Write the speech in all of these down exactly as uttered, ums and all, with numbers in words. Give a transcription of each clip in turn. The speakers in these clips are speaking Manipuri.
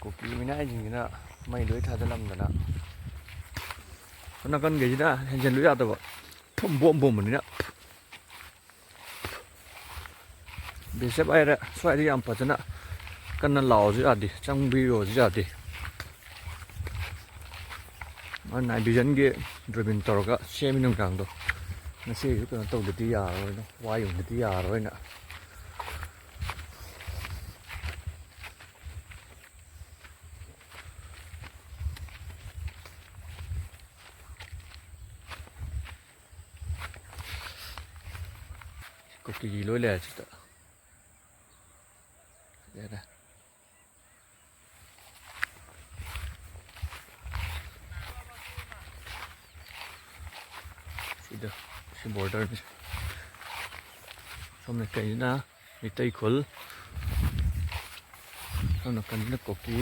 ꯀꯨꯀꯤ ꯃꯤꯅꯥꯏꯁꯤꯡꯁꯤꯅ ꯃꯩ ꯂꯣꯏ ꯊꯥꯖꯤꯜꯂꯝꯗꯅ, ꯁꯣꯝ ꯅꯥꯀꯟꯈꯩꯁꯤꯅ ꯍꯦꯟꯖꯜꯂꯨ ꯌꯥꯗꯕ, ꯐꯨꯝ ꯕꯣꯝ ꯕꯣꯝꯕꯅꯤꯅ꯫ ꯕꯤ ꯑꯦꯁ ꯑꯦꯐ ꯍꯥꯏꯔꯦ, ꯁ꯭ꯋꯥꯏꯗ ꯌꯥꯝ ꯐꯖꯅ ꯀꯟꯅ ꯂꯥꯎꯑꯣꯁꯨ ꯌꯥꯗꯦ, ꯆꯪꯕꯤꯌꯣꯁꯨ ꯌꯥꯗꯦ꯫ ꯃꯥ ꯅꯥꯏꯠ ꯚꯤꯖꯟꯒꯤ ꯗ꯭ꯔꯣꯕꯤꯟ ꯇꯧꯔꯒ ꯁꯦꯝꯃꯤ ꯅꯨꯡꯗꯥꯡꯗꯣ꯫ ꯉꯁꯤꯁꯨ ꯀꯩꯅꯣ ꯇꯧꯗꯗꯤ ꯌꯥꯔꯔꯣꯏꯅ, ꯋꯥ ꯌꯨꯡꯗꯗꯤ ꯌꯥꯔꯔꯣꯏꯅ꯫ ꯀꯨꯀꯤꯒꯤ ꯂꯣꯏ ꯂꯩꯔꯦ ꯁꯤꯗ꯫ ꯌꯥꯔꯦ꯫ ꯁꯤꯗ, ꯁꯤ ꯕꯣꯔꯗꯔꯅꯤ꯫ ꯁꯣꯝ ꯅꯥꯀꯟꯁꯤꯅ ꯃꯤꯇꯩ ꯈꯨꯜ, ꯁꯣꯝ ꯅꯥꯀꯟꯁꯤꯅ ꯀꯨꯀꯤ꯫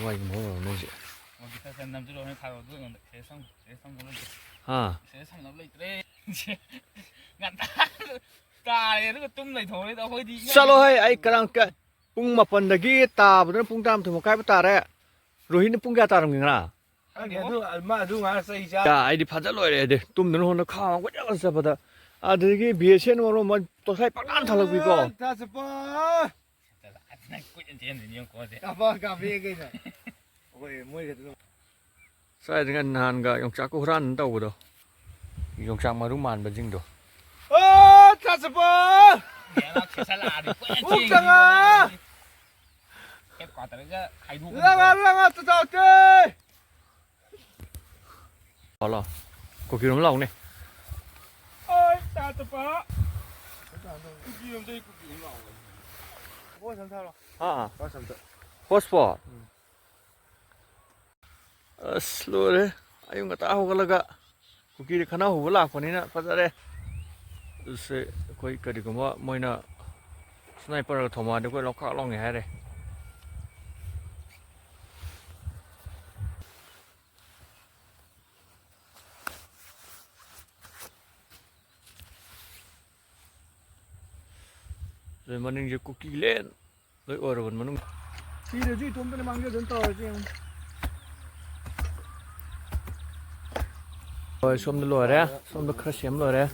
ꯋꯥꯏꯒꯨꯝꯕ ꯍꯧꯔꯕꯅꯦ ꯍꯧꯖꯤꯛ꯫ ꯃꯣꯏꯗꯤ ꯈꯔ ꯈꯔ ꯅꯝꯁꯤꯜꯂꯣ, ꯍꯣꯔꯦꯟ ꯊꯥꯔꯛꯑꯣ, ꯑꯗꯨ ꯑꯩꯉꯣꯟꯗ ꯁꯦꯔꯦꯁ ꯊꯝ-, ꯁꯦꯔꯦꯁ ꯊꯝꯅꯕ ꯂꯩꯇ꯭ꯔꯦ꯫ ꯍꯥ? ꯁꯦꯔꯦꯁ ꯊꯝꯅꯕ ꯂꯩꯇ꯭ꯔꯦ꯫ ꯉꯟꯇꯥ ꯇꯥꯔꯦ, ꯑꯗꯨꯒ ꯇꯨꯝ ꯂꯩꯊꯣꯛꯈ꯭ꯔꯦꯗ ꯑꯩꯈꯣꯏꯗꯤ꯫ ꯆꯠꯂꯣꯍꯦ, ꯑꯩ ꯀꯔꯝ ꯀ-, ꯄꯨꯡ ꯃꯥꯄꯟꯗꯒꯤ ꯇꯥꯕꯗꯨꯅ ꯄꯨꯡ ꯇꯔꯥꯃꯥꯊꯣꯏ ꯃꯈꯥꯏꯕꯨ ꯇꯥꯔꯦ꯫ ꯔꯣꯍꯤꯠꯅ ꯄꯨꯡ ꯀꯌꯥ ꯇꯥꯔꯝꯒꯦ ꯉꯔꯥꯡ? ꯈꯪꯗꯦ, ꯑꯗꯨ, ꯃꯥ ꯑꯗꯨ ꯉꯥꯏꯔ ꯆꯩ ꯆꯥ-, ꯌꯥ, ꯑꯩꯗꯤ ꯐꯖ ꯂꯣꯏꯔꯦ ꯑꯩꯗꯤ꯫ ꯇꯨꯝꯗꯅ ꯍꯣꯠꯅ ꯈꯥꯡ ꯀꯣꯏꯆꯠ ꯆꯠꯄꯗ꯫ ꯑꯗꯨꯗꯒꯤ ꯕꯤ ꯑꯦꯁ ꯑꯦꯟ ꯃꯔꯣꯟ ꯑꯃ ꯇꯣꯁꯥꯏ ꯄꯪꯀꯥꯟ ꯊꯥꯜꯂꯛꯄꯤꯀꯣ꯫ ꯊꯥ ꯆꯠꯄ꯫ ꯅꯪ ꯀꯣꯏꯆꯦꯟ ꯆꯦꯟꯗꯣꯏꯅꯤ ꯌꯦꯡꯉꯨꯀꯣ ꯍꯧꯖꯤꯛ꯫ ꯀꯥꯞꯄ ꯀꯥꯞꯄꯦ ꯀꯩꯅꯣ꯫ ꯑꯩꯈꯣꯏ ꯃꯣꯏ ꯈꯛꯇ ꯑꯗꯨꯝ꯫ ꯁ꯭ꯋꯥꯏꯗꯒ ꯅꯍꯥꯟꯒ ꯌꯣꯡꯆꯥꯛꯀ ꯍꯨꯔꯥꯟ ꯇꯧꯕꯗꯣ, ꯌꯣꯡꯆꯥꯛ ꯃꯔꯨ ꯃꯥꯟꯕꯁꯤꯡꯗꯣ꯫ ꯑꯣ, ꯊꯥ ꯆꯠꯄ! ꯒꯦꯂꯥ ꯁꯦꯠꯆꯜꯂꯛꯑꯗꯤ ꯀꯣꯏꯆꯦꯟ ꯄꯨꯛ ꯆꯪꯉꯥ! ꯆꯦꯟꯈꯤꯗꯣꯏꯅꯤ꯫ ꯍꯦꯠ ꯀ꯭ꯋꯥꯇꯔꯒ ꯈꯥꯏꯗꯣꯛꯀꯅꯤꯀꯣ꯫ ꯂꯪꯉꯥ, ꯂꯪꯉꯥ, ꯇꯨ ꯆꯥꯎꯇꯦ! ꯂꯥꯛꯑꯣ, ꯂꯥꯛꯑꯣ꯫ ꯀꯨꯀꯤꯔꯣꯝ ꯂꯥꯛꯎꯅꯦ꯫ ꯑꯩ ꯇꯥ ꯇꯨꯄꯥ꯫ ꯀꯨꯀꯤꯔꯣꯝꯗꯩ ꯀꯨꯀꯤꯔꯣꯝ ꯂꯥꯛꯑꯣ꯫ ꯍꯣꯁ ꯑꯝꯇ ꯊꯥꯔꯣ꯫ ꯑꯥ꯫ ꯍꯣꯁ ꯑꯝꯇ꯫ ꯍꯣꯁꯄꯣ? ꯎꯝ꯫ ꯑꯁ, ꯂꯣꯏꯔꯦ꯫ ꯑꯌꯨꯛ ꯉꯟꯇꯥ ꯍꯧꯒꯠꯂꯒ ꯀꯨꯀꯤꯗꯤ ꯈꯠꯅ ꯍꯧꯕ ꯂꯥꯛꯄꯅꯤꯅ ꯐꯖꯔꯦ꯫ ꯑꯗꯨꯁꯦ ꯑꯩꯈꯣꯏ ꯀꯔꯤꯒꯨꯝꯕ ꯃꯣꯏꯅ ꯁ꯭ꯅꯥꯏꯄꯔꯒ ꯊꯣꯝꯃꯛꯑꯗꯤ ꯑꯩꯈꯣꯏ ꯂꯣꯡꯈꯥꯛ ꯂꯣꯡꯉꯦ ꯍꯥꯏꯔꯦ꯫ ꯃꯅꯤꯡꯁꯦ ꯀꯨꯀꯤꯂꯦꯟ ꯂꯣꯏ ꯑꯣꯏꯔꯕꯅꯤ ꯃꯅꯨꯡ꯫ ꯁꯤꯗꯁꯨ ꯏꯇꯣꯝꯇꯅ ꯃꯥꯡꯖꯗꯅ ꯇꯧꯔꯁꯤ ꯌꯦꯡꯉꯨ꯫ ꯍꯣꯏ, ꯁꯣꯝꯗ ꯂꯣꯏꯔꯦ꯫ ꯁꯣꯝꯗ ꯈꯔ ꯁꯦꯝ ꯂꯣꯏꯔꯦ꯫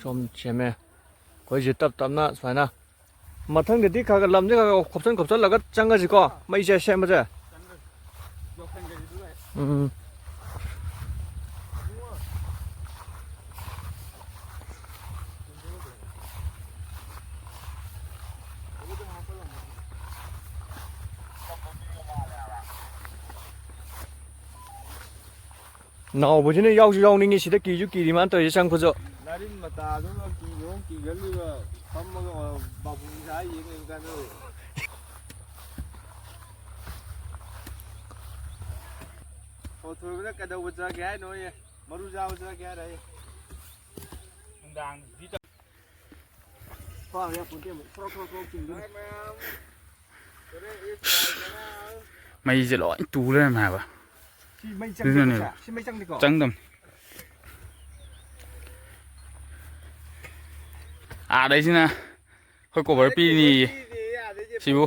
ꯁꯣꯝ ꯁꯦꯝꯃꯦ꯫ ꯑꯩꯈꯣꯏꯁꯦ ꯇꯞ ꯇꯞꯅ ꯁꯨꯃꯥꯏꯅ ꯃꯊꯪꯗꯗꯤ ꯈꯔ ꯈꯔ ꯂꯝꯁꯦ ꯈꯔ ꯈꯔ ꯈꯣꯞꯆꯟ ꯈꯣꯞꯆꯜꯂꯒ ꯆꯪꯉꯁꯤꯀꯣ, ꯃꯩꯁꯦ ꯁꯦꯝꯕꯁꯦ꯫ ꯎꯝ꯫ ꯅꯥꯎꯕꯁꯤꯅ ꯌꯥꯎꯁꯨ ꯌꯥꯎꯅꯤꯡꯉꯤ, ꯁꯤꯗ ꯀꯤꯁꯨ ꯀꯤꯔꯤ ꯃꯥꯅ ꯇꯧꯔꯤꯁꯦ, ꯆꯪꯈꯣꯠꯁꯨ꯫ ꯂꯥꯔꯤꯟ ꯃꯇꯥꯗꯨꯒ ꯀꯤꯕ ꯑꯃ ꯀꯤꯒꯜꯂꯤꯕ, ꯐꯝꯃꯒ ꯕꯥꯕꯨ ꯁꯥ ꯌꯦꯡ ꯂꯩꯕ ꯀꯥꯟꯗ꯫ ꯊꯣꯏꯕꯅ ꯀꯩꯗꯧꯕ ꯆꯠꯂꯒꯦ ꯍꯥꯏꯅꯣꯌꯦ? ꯃꯔꯨ ꯆꯥꯕ ꯆꯠꯂꯒꯦ ꯍꯥꯏꯔꯌꯦ? ꯅꯨꯡꯗꯥꯡꯗꯤ ꯃꯩꯁꯦ ꯂꯣꯏ ꯇꯨ ꯂꯩꯔꯝꯃꯦ ꯍꯥꯏꯕ꯫ ꯁꯤ ꯃꯩ ꯑꯗꯨꯅꯅꯦꯕ꯫ ꯆꯪꯗꯦꯀꯣ? ꯁꯤ ꯃꯩ ꯆꯪꯗꯦꯀꯣ? ꯆꯪꯗꯝꯅꯤ꯫ ꯑꯥꯗꯩꯁꯤꯅ ꯑꯩꯈꯣꯏ cover ꯄꯤꯅꯤꯌꯦ꯫ ꯁꯤꯕꯨ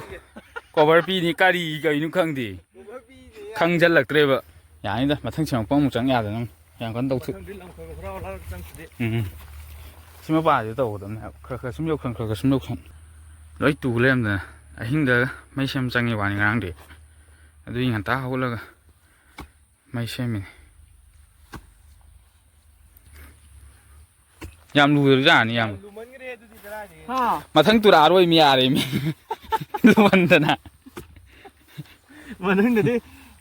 cover ꯄꯤꯅꯤ, ꯀꯔꯤ ꯀꯔꯤꯅꯣ ꯈꯪꯗꯦ꯫ ꯈꯪꯖꯜꯂꯛꯇ꯭ꯔꯦꯕ꯫ ꯌꯥꯅꯤꯗ, ꯃꯊꯪ ꯁꯦꯝꯃꯛꯄ ꯑꯃꯨꯛ ꯆꯪ ꯌꯥꯗꯅ ꯑꯃꯨꯛ ꯌꯥꯝ ꯀꯟꯅ ꯇꯧꯊꯣꯛ-꯫ ꯃꯊꯪꯗꯤ ꯂꯝ ꯈꯔ ꯈꯔ ꯍꯨꯔꯥꯜꯂꯒ ꯆꯪꯁꯤꯗꯤ꯫ ꯎꯝ, ꯎꯝ꯫ ꯁꯤ ꯃꯄꯥꯁꯤꯗ ꯇꯧꯒꯗꯕꯅꯦ ꯍꯥꯏꯕ꯫ ꯈꯔ ꯈꯔ ꯁꯨꯝ ꯌꯧꯁꯟ, ꯈꯔ ꯈꯔ ꯁꯨꯝ ꯌꯧꯁꯟ꯫ ꯂꯣꯏ ꯇꯨ ꯂꯩꯔꯝꯗꯅ꯫ ꯑꯍꯤꯡꯗ ꯃꯩ ꯁꯦꯝ ꯆꯪꯉꯤ ꯋꯥꯅꯤ ꯉꯔꯥꯡꯗꯤ꯫ ꯑꯗꯨꯒꯤ ꯉꯟꯇꯥ ꯍꯧꯒꯠꯂꯒ ꯃꯩ ꯁꯦꯝꯃꯤꯅꯤ꯫ ꯌꯥꯝ ꯂꯨꯔꯕꯖꯥꯠꯅꯤ ꯌꯥꯝ꯫ ꯂꯨꯃꯟꯈ꯭ꯔꯦ ꯑꯗꯨꯗꯤ ꯀꯗꯥꯏꯗꯒꯤ꯫ ꯍꯥ? ꯃꯊꯪ ꯇꯨꯔꯛꯑꯔꯣꯏ ꯃꯤ, ꯌꯥꯔꯦ ꯃꯤ꯫ ꯂꯨꯃꯟꯗꯅ꯫ ꯃꯊꯪꯗꯗꯤ,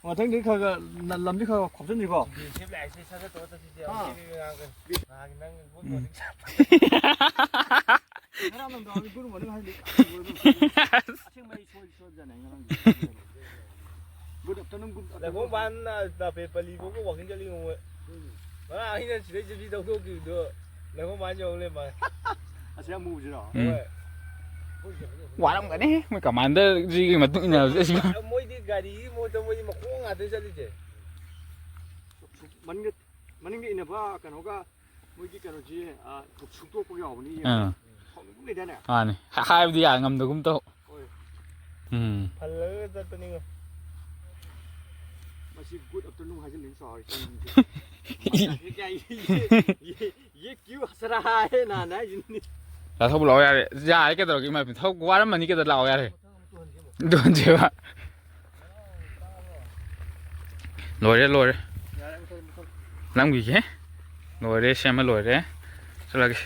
ꯃꯊꯪꯗꯤ ꯈꯔ ꯈꯔ ꯂ-, ꯂꯝꯗꯤ ꯈꯔ ꯈꯔ ꯈꯣꯞꯆꯟꯁꯤꯀꯣ꯫ ꯁꯦꯞ ꯂꯥꯛꯏꯁꯦ ꯁꯠ ꯁꯠ ꯇꯧꯔ ꯆꯠꯁꯤꯁꯦ꯫ ꯑꯥ꯫ ꯍꯧꯖꯤꯛ ꯉꯥꯡꯉꯛꯀꯅꯤ꯫ ꯉꯥꯡꯉꯤ ꯅꯪ ꯎꯝ꯫ ꯉꯔꯥꯡ ꯅꯨꯡꯗꯥꯡ good morning ꯍꯥꯏꯗꯤ ꯑꯁꯦꯡꯕ ꯑꯩ ꯁꯣꯏ-, ꯁꯣꯏꯕꯖꯥꯠꯅꯦ ꯉꯔꯥꯡꯗꯤ꯫ Good afternoon, good afternoon꯫ ꯂꯩꯈꯣꯝ ꯄꯥꯟ ꯅꯥꯄꯦꯠ ꯄꯜꯂꯤ ꯐꯥꯎꯕ walking ꯆꯠꯂꯤ ꯉꯣ ꯃꯣꯏ꯫ ꯉꯔꯥꯡ ꯑꯩꯅ ꯁꯤꯗꯩ ꯆꯠꯄꯤ ꯇꯧꯊꯣꯛꯈꯤꯕꯗꯣ ꯂꯩꯈꯣꯝ ꯄꯥꯟ ꯌꯧ ꯂꯩꯔꯝꯃꯦ꯫ ꯑꯁꯤ ꯑꯃꯨꯕꯁꯤꯔꯣ? ꯎꯝ꯫ ꯍꯣꯏ꯫ ꯋꯥꯔꯝꯒꯅꯤ ꯃꯣꯏ commander ꯁꯤꯒꯤ ꯃꯇꯨꯡ ꯏꯟꯅꯕꯁꯦ ꯁꯤꯒ꯫ ꯃꯣꯏꯗꯤ ꯒꯥꯔꯤꯒꯤ ꯃꯍꯨꯠꯇ ꯃꯣꯏꯗꯤ ꯃꯈꯣꯡ ꯉꯥꯛꯇ ꯆꯠꯂꯤꯁꯦ꯫ ꯃꯅꯤꯡꯗ, ꯃꯅꯤꯡꯗ ꯏꯟꯅꯕ ꯀꯩꯅꯣꯒ ꯃꯣꯏꯒꯤ ꯀꯩꯅꯣꯁꯤ, ꯑ, ꯁꯨꯛꯇꯣꯛꯄꯒ ꯌꯥꯎꯕꯅꯤ꯫ ꯑꯥ꯫ ꯁꯥꯎꯅꯤꯡ ꯂꯩꯗꯥꯏꯅꯦ? ꯃꯥꯅꯤ꯫ ꯍꯥꯏꯕꯗꯤ ꯌꯥ ꯉꯝꯗꯒꯨꯝ ꯇꯧ꯫ ꯍꯣꯏ꯫ ꯎꯝ꯫ ꯍꯜꯂꯒ ꯆꯠꯄꯅꯤꯉꯣ꯫ ꯃꯁꯤ good afternoon ꯍꯥꯏꯖꯤꯜꯂꯤꯅꯤ ꯆꯥꯎꯔꯤ꯫ ꯌꯦ ꯀ꯭ꯌꯨ ꯍꯁ ꯔꯍꯥ ꯍꯦ ꯅꯍꯥꯟ ꯍꯥꯏꯁꯤꯅꯤ꯫ ꯌꯥ ꯊꯧꯕ ꯂꯥꯛꯑꯣ ꯌꯥꯔꯦ꯫ ꯌꯥꯔꯦ ꯀꯩꯗꯧꯔꯒꯦ ꯏꯃꯥ ꯏꯕꯦꯟ? ꯊꯧ ꯋꯥꯔꯝꯃꯅꯤ ꯀꯩꯗꯧ ꯂꯥꯛꯑꯣ ꯌꯥꯔꯦ꯫ ꯗꯣꯟꯁꯦꯕ꯫ ꯂꯣꯏꯔꯦ ꯂꯣꯏꯔꯦ꯫ ꯅꯝꯈꯤꯒꯦ꯫ ꯂꯣꯏꯔꯦ ꯁꯦꯝꯕ ꯂꯣꯏꯔꯦ꯫ ꯆꯠꯂꯒꯦ꯫